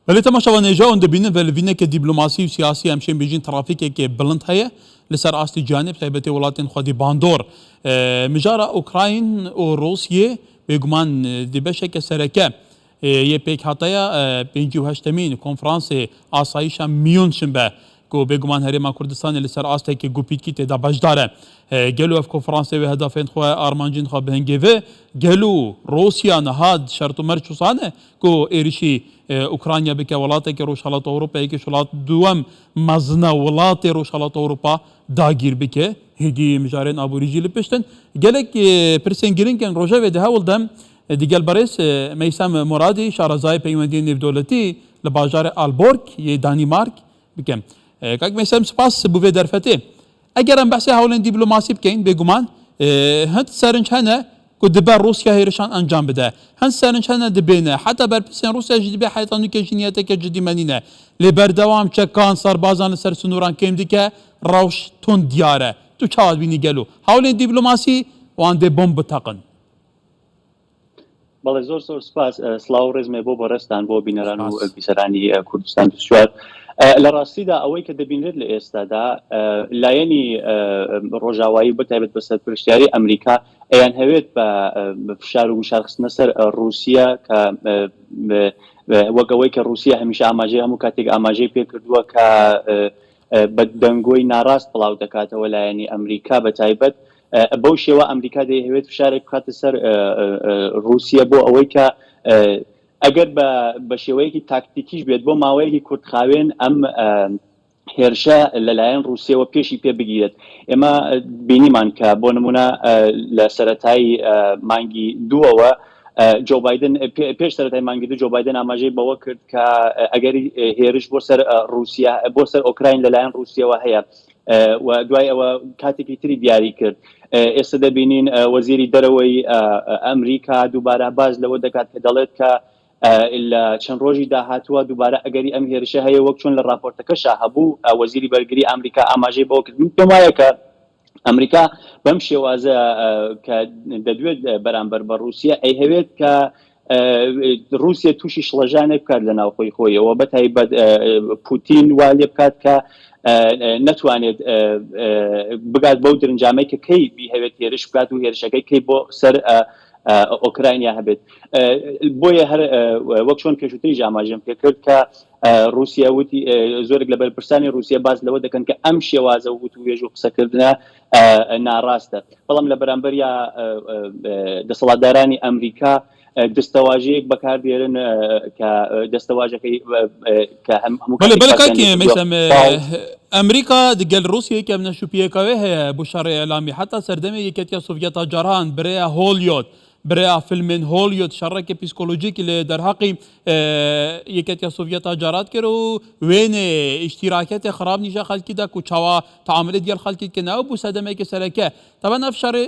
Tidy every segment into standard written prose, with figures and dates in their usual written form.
Belê temaşevan hêja hûn dibînin velivîneke dîplomasî û siyasî em şên bêjin trafîkeke bilind heye li ser astî cîhanê bi taybetî welatên xwedî bandor. Mijara Ukrayn û Rûsyê bêguman di beşeke sereke yê pêkhateya 58emîn konferansê asayîşa Miyunşin be ku bêguman Herêma Kurdistanê li ser astekê gupîtkî tê de beşdar e. Gelo ev konferansê wê hedafên xwe, armancên xwe bihingêve? Gelo Rûsya niha di şert û merc wisa ne ku êrişî Ukrayna bike welatekî Rojhilata Ewropa yekî ji welat duwem mezine welatê Rojhilata Ewropa dagîr bike? Hêdî mijarên aborî jî li pişt in. Gelek pirsên giring in rojevê di hewl de digel berêz Meysem Muradî şarezayê peywendiyên nêvdewletî li bajarê Alborg yê Danîmark bikim. Kak Meysem spas bo vê derfetê. Eger em behsê hewlên dîplomasî bikin bêguman hind serinc hene ku dibe Rûsya hêrişan encam bide. Hind serinc hene dibêne heta berpirsên Rûsya jî dibe heta nûke jî niyeteke cidî me nîne. Lê berdewam çekan serbazan li ser sinûran kêm dike rewş tund diyar e. Tu çawa dibînî gelo hewlên dîplomasî wan dê bomb biteqin? بەڵێ زۆر زۆر سپاس سڵاو و ڕێزمێ بۆ بەڕێزتان بۆ بینەران و بیسەرانی کوردستان 24 لە ڕاستیدا ئەوەی کە دەبینرێت لە ئێستادا لایەنی ڕۆژاوایی بەتایبەت بە سەرپرشتیاری ئەمریکا ئەیان هەوێت بە فشار و گوشار خستنە سەر ڕووسیە کە وەک ئەوەی کە ڕووسیە هەمیشە ئاماژەی هەموو کاتێک ئاماژەی پێکردووە کە بە دەنگۆی ناڕاست بڵاو دەکاتەوە لایەنی ئەمریکا بە تایبەت بەو شێوە ئەمریکا دەیهەوێت فشارێک بخاتە سەر ڕووسیە بۆ ئەوەی کە ئەگەر بە شێوەیەکی تاکتیکیش بێت بۆ ماوەیەکی کورتخاوێن ئەم هێرشە لەلایەن ڕووسیەوە پێشی پێ بگیرێت ئێمە بینیمان کە بۆ نمونە لە سەرەتای مانگی دووەوە جۆ بایدن پێش سەرەتای مانگی دوو جۆ بایدن ئاماژەی بەوە کرد کە ئەگەری هێرش بۆ سەر ڕووسیا بۆ سەر ئۆکراین لەلایەن ڕووسیەوە هەیە و دوای ئەوە کاتێکی تری دیاری کرد ئێستا دەبینین وەزیری دەرەوەی ئەمریکا دووبارە باز لەوە دەکات کە دەڵێت کە لە چەند ڕۆژی داهاتووە دووبارە ئەگەری ئەم هێرشە هەیە وەک چۆن لە راپۆرتەکەشا هەبوو وەزیری بەرگری ئەمریکا ئاماژەی بەوە کرد من پێم وایە کە ئەمریکا بەم شێوازە کە دەدوێت بەرامبەر بە ڕووسیە ئەیهەوێت کە ڕووسیە تووشی شڵەژانێک بکات لە ناوخۆی خۆیەوە بە تایبەت پوتین وا لێ بکات کە نەتوانێت بگات بەو درنجامەی کە کەی بیهەوێت هێرش بکات و هێرشەکەی کەی بۆ سەر ئۆکراینیا هەبێت بۆیە هەر وەک چۆن پێشووتریش ئاماژەم پێکرد کە ڕووسیا وتی زۆرێک لە بەرپرسانی ڕووسیا باس لەوە دەکەن کە ئەم شێوازە وتووێژ و قسەکردنە ناڕاستە بەڵام لە بەرامبەریا دەسەڵاتدارانی ئەمریکا دەستەواژەیەک بەکاردێرن کە دەستەواژەکەی کە هەموو بەڵێ بەڵێ کاک مەیسەم ئەمریکا گەل ڕووسیە یەکەم نەشوپیەکەوێ هەیە بۆ شەڕی ئیعلامی حتا سەردەمێ یەکێتیە سۆڤیەتا جاران برەیە هۆلیۆد برەیە فیلمێن هۆلیۆد شەڕێکی پیسکۆلۆژیکی لە دەرهەقی یەکێتیە سۆڤیەتا جارات کرد و وێنێ ئیشتیراکێتێ خراب نیشە خەلکی دا کو چاوا تەعاملێ دیەل خەلکی کرد ئەو بوو سەدەمێکی سەرەکە تەبەن ئەف شەڕێ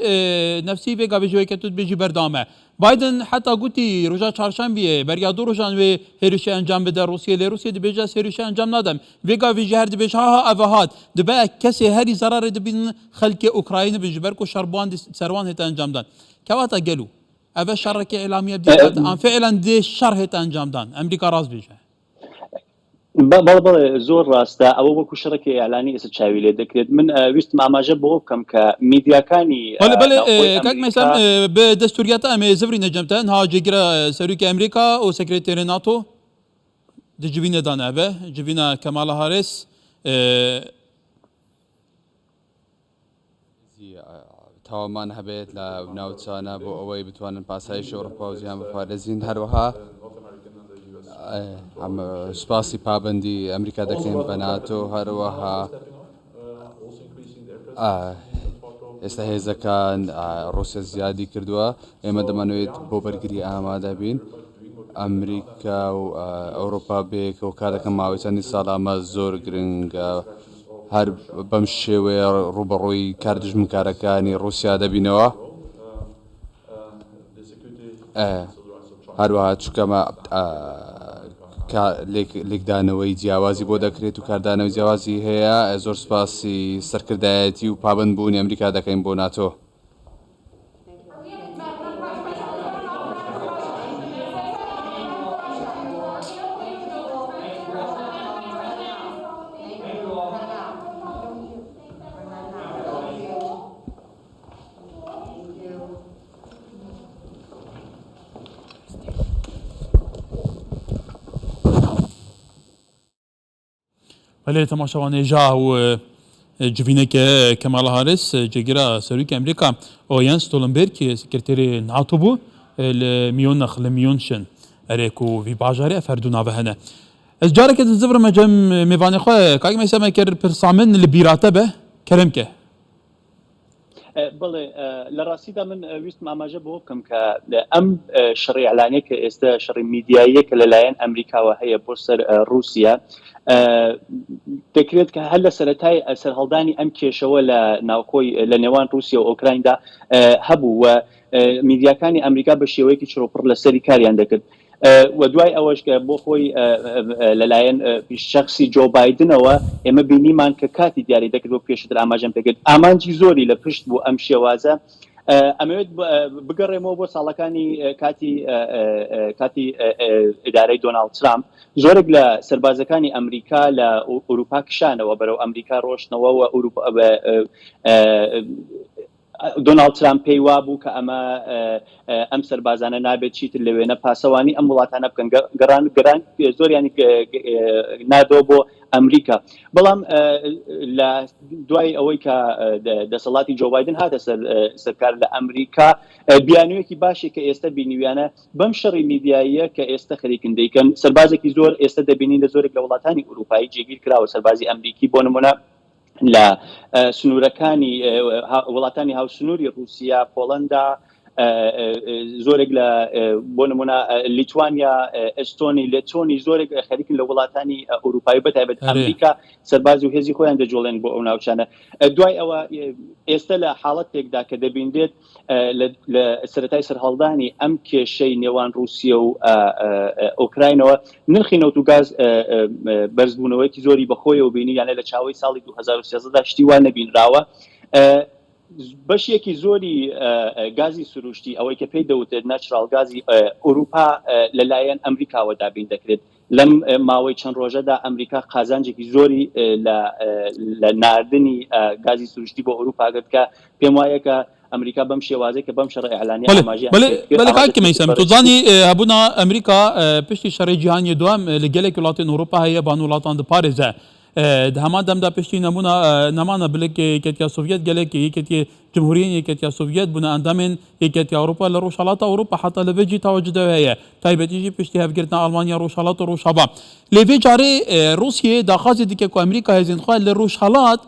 نەفسی vê gavê ji wê ke tu dibêjî berdewam e. Biden heta gotî roja çarşembiyê beriya du rojan wê hêrişê encam bide Rûsyê lê Rûsyê dibêje ez hêrişê encam nadem. Vê gavê jî her dibêje ha ha ev hat. Dibe kesê herî zerarê dibînin xelkê Ukraynê bin ji ber ku şer bi wan ser wan hête encamdan. Kewata gelo eve şerekê îlamiye bi dîqet an fiilen dê şer hête encamdan? Emrîka rast bêje. بەڵێ بەڵێ زۆر ڕاستە ئەوە وەکو شەڕێکی ئیعلانی ئێستا چاوی لێ دەکرێت من ویستم ئاماژە بەوە بکەم کە میدیاکانی بەڵێ بەڵێ ناوخۆی کاک ئەمریکا مەیسەم بە دەستوریاتە ئەمێ زڤری نەجەمتە نها جێگرە سەرۆکی ئەمریکا و سکرتێرێ ناتۆ di civînê de ne eve civîna Kamala Harris هێزی تەواومان هەبێت لە ناوچانە بۆ ئەوەی بتوانن پاسایشی ئەوروپا و جیهان بپارێزین هەروەها سوپاسی پابەندی ئەمریکا دەکەین بە ناتۆ هەروەها ئێستا هێزەکان ڕوسیا زیادی کردووە ئێمە دەمانەوێت بۆ بەرگری ئامادە بین ئەمریکا و ئەوروپا بەیەکەوە کار دەکەن ماوەی چەندین ساڵە ئەمە زۆر گرنگە هەر بەم شێوەیە ڕووبەڕووی کار دوژمنکارەکانی ڕووسیا دەبینەوە. هەروەها چونکە لێکدانەوەی جیاوازی بۆ دەکرێت و کاردانەوەی جیاوازی هەیە زۆر سپاسی سەرکردایەتی و پابەندبوونی ئەمریکا دەکەین بۆ ناتۆ. بەلێ تەماشاوانێ ژا و civîneke Kamala Harris cêgira Serokê Amerîka û Jens Stoltenberg sekreterê NATO bû li Miyonix li Miyonşin erê ku vî bajarê ev herdu nave hene. Ez careke din zivirime cem mêvanê xwe kak Meysem eger pirsa min li bîra te be kerem ke. بەڵێ لە ڕاستیدا من ویستم ئاماژە بەوە بکەم کە ئەم شەڕی ئیعلانیە کە ئێستا شەڕی میدیاییە کە لەلایەن ئەمریکاوە هەیە بۆ سەر ڕووسیا دەکرێت کە هەر لە سەرەتای سەرهەڵدانی ئەم کێشەوە لە ناوخۆی لە نێوان ڕووسیا و ئۆکرایندا هەبوو و میدیاکانی ئەمریکا بە شێوەیەکی چڕوپڕ لەسەری کاریان دەکرد و دوای ئەوەش کە بۆ خۆی لەلایەن شەخسی جۆ بایدنەوە ئێمە بینیمان کە کاتی دیاری دەکرد وەک پێشتر ئاماژەم پێکرد ئامانجی زۆری لە پشت بوو ئەم شێوازە ئەمەوێت بگەڕێمەوە بۆ ساڵەکانی کاتی کاتی ئیدارەی دۆناڵد ترامپ زۆرێک لە سەربازەکانی ئەمریکا لە ئەوروپا کشانەوە بەرەو ئەمریکا ڕۆشتنەوە و ئەوروپا دۆناڵد ترامپ پێی وابوو کە ئەمە ئەم سەربازانە نابێت چیتر لە وێنە پاسەوانی ئەم وڵاتانە بکەن گەڕان گەران زۆریانی ناردەوە بۆ ئەمریکا بەڵام لە دوای ئەوەی کە دەسەڵاتی جۆ بایدن هاتە سەر سەرکار لە ئەمریکا بیانوویەکی باشی کە ئێستا بینیویانە بەم شەڕی میدیاییە کە ئێستا خەریکن دەیکەن سەربازێکی زۆر ئێستا دەبینین لە زۆرێک لە وڵاتانی ئورووپایی جێگیر کراوە سەربازی ئەمریکی بۆ نمونە لە سنوورەکانی وڵاتانی هاوسنووری رووسیا، پۆڵەندا، زۆرێک لە بۆ نمونە لیتوانیا، ئەستۆنی، لێتۆنی زۆرێک خەریکن لە وڵاتانی ئەوروپایی بە تایبەت ئەمریکا سەرباز و هێزی خۆیان دەجوڵێن بۆ ئەو ناوچانە. دوای ئەوە ئێستا لە حاڵەتێکدا کە دەبینرێت لە سەرەتای سەرهەڵدانی ئەم کێشەی نێوان ڕووسیە و ئۆکراینەوە نرخی نەوت و گاز بەرزبوونەوەیەکی زۆری بەخۆیەوە بینی یانە لە چاوەی ساڵی 2013 دا شتی وا نەبینراوە بەشێکی زۆری گازی سروشتی ئەوەی کە پێی دەوترێت natural گازی ئەوروپا لەلایەن ئەمریکاوە دابین دەکرێت لەم ماوەی چەند ڕۆژەدا ئەمریکا قازانجێکی زۆری لە ناردنی گازی سروشتی بۆ ئەوروپا کرد کە پێم وایە کە ئەمریکا بەم شێوازەی کە بەم شەڕە ئیعلانیە ئاماژەیان بەلێ پێ کرد بەلێ ئاماژە کاک مەیسەم بەڕێز تو زانی هەبوونا ئەمریکا پشتی شەڕی جیهانیە دوام لە گەلێک وڵاتێن ئەوروپا هەیە ڤان وڵاتان دپارێزە di heman dem de piştî nebûna nemana bilik Yeketiya Sovyet gelek Yeketiyê Cumhuriyên Yeketiya Sovyet bûne endamên Yeketiya Ewropa li Rojhilata Ewropa heta li vê cî tewecûda wê heye. Taybetî jî piştî hevgirtina Almanya Rojhilat û Rojava. Lê vê carê Rûsyê daxwazê dike ku Amerîka hêzên xwe li Rojhilat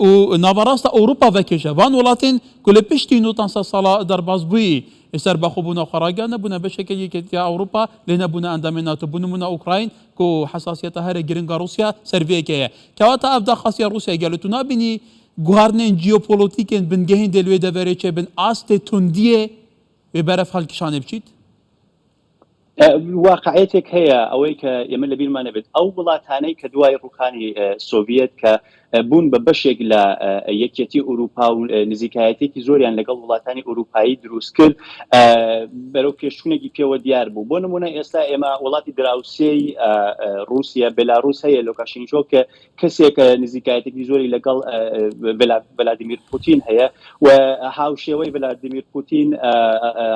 û naverasta Ewropa vekêje. Van welatên ku li piştî notanse sala derbasbûyî serbexwebûna xwe ragihandine bûne beşeke Yeketiya Ewropa lê nebûne endamên NATO. Bo nimûne Ukrayn ku hesasiyeta herî giring a Rûsya ser vê yekê ye. Kewata ev daxwaziya Rûsyayê gelo tu nabînî guhertinên jeopolotîkên bingehîn dê li wê deverê çêbin astê tundiyê wê berev hilkişanê biçît? واقعیەتێک هەیە ئەوەی کە ئێمە لە بیرمان نەبێت ئەو وڵاتانەی کە دوای ڕووخانی سۆڤیەت کە بوون بە بەشێک لە یەکیەتی ئورووپا و نزیکایەتێکی زۆریان لەگەڵ وڵاتانی ئورووپایی دروست کرد بەرەو پێشچوونێکی پێوە دیار بوو بۆ نمونە ئێستا ئێمە وڵاتی دراوسێی ڕووسیە بێلاروس هەیە لۆکاشینکۆ کە کەسێکە نزیکایەتێکی زۆری لەگەڵ ڤلادیمیر پوتین هەیە و هاوشێوەی ڤلادیمیر پوتین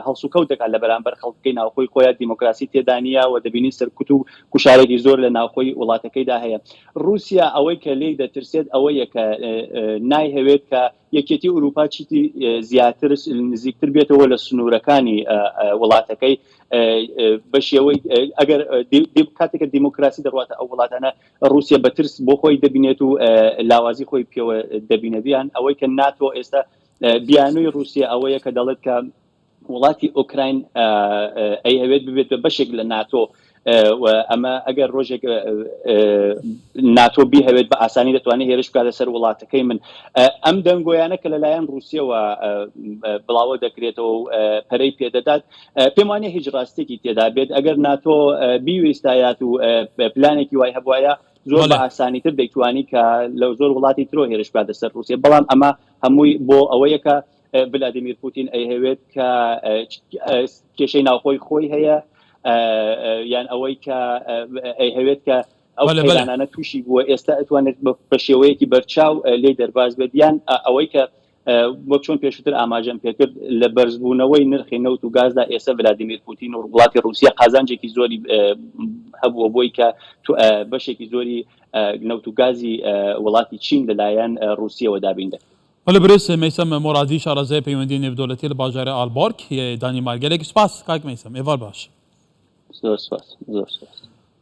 هەڵسوکەوت دەکات لە بەرامبەر خەڵکەکەی ناوخۆی خۆیان دیموکراسی تێدا نییە و دەبینین سەرکوت و کوشارێکی زۆر لە ناوخۆی وڵاتەکەیدا هەیە. ڕووسیا ئەوەی کە لێی دەترسێت ئەوەیە کە نایهەوێت کە یەکێتی ئورووپا چیتر زیاتر نزیکتر بێتەوە لە سنوورەکانی وڵاتەکەی بە شێوەی ئەگەر کاتێکە دیموکراسی دەڕواتە ئەو وڵاتانە ڕووسیا بە ترس بۆ خۆی دەبینێت و لاوازی خۆی پێوە دەبینێت یان ئەوەی کە ناتۆ ئێستا بیانووی ڕووسیا ئەوەیە کە دەڵێت کە وڵاتی ئۆکراین ئەیهەوێت ببێت بە بەشێک لە ناتۆ و ئەمە ئەگەر ڕۆژێک ناتۆ بیهەوێت بە ئاسانی دەتوانێت هێرش بکاتە سەر وڵاتەکەی من ئەم دەنگۆیانە کە لەلایەن ڕووسیەوە بڵاوە دەکرێتەوە و پەرەی پێدەدات پێم وانە هیچ ڕاستێکی تێدا بێت ئەگەر ناتۆ بیویستایات و پلانێکی وای هەبواە زۆر بە ئاسانیتر دەیتوانی کە لە زۆر وڵاتی ترۆ هێرش بکاتە سەر ڕووسیە بەڵام ئەمە هەمووی بۆ ئەوەیە کە ڤلادیمیر پوتین ئەیهەوێت کە کێشەی ناوخۆی خۆی هەیە یان ئەوەی کە ئەیهەوێت کە ئەو قەیرانانە تووشی بووە ئێستا ئەتوانێت بە شێوەیەکی بەرچاو لێی دەرباز بێت یان ئەوەی کە وەک چۆن پێشووتر ئاماژەم پێکرد لە بەرزبوونەوەی نرخی نەوت و گازدا ئێستا ڤلادیمیر پوتین و وڵاتی ڕووسیا قازانجێکی زۆری هەبووە بۆی کە بەشێکی زۆری نەوت و گازی وڵاتی چین لەلایەن ڕووسیەوە دابین دەکرێت. بەڵێ برێز مەیسەم مۆرادی شارەزای پەیوەندی نێودەوڵەتی لە باژارێ ئالبۆرگ ی دانیمارک. گەلێک سپاس کاک مەیسەم. ئێڤار باش. زۆر سپاس. زۆر سپاس.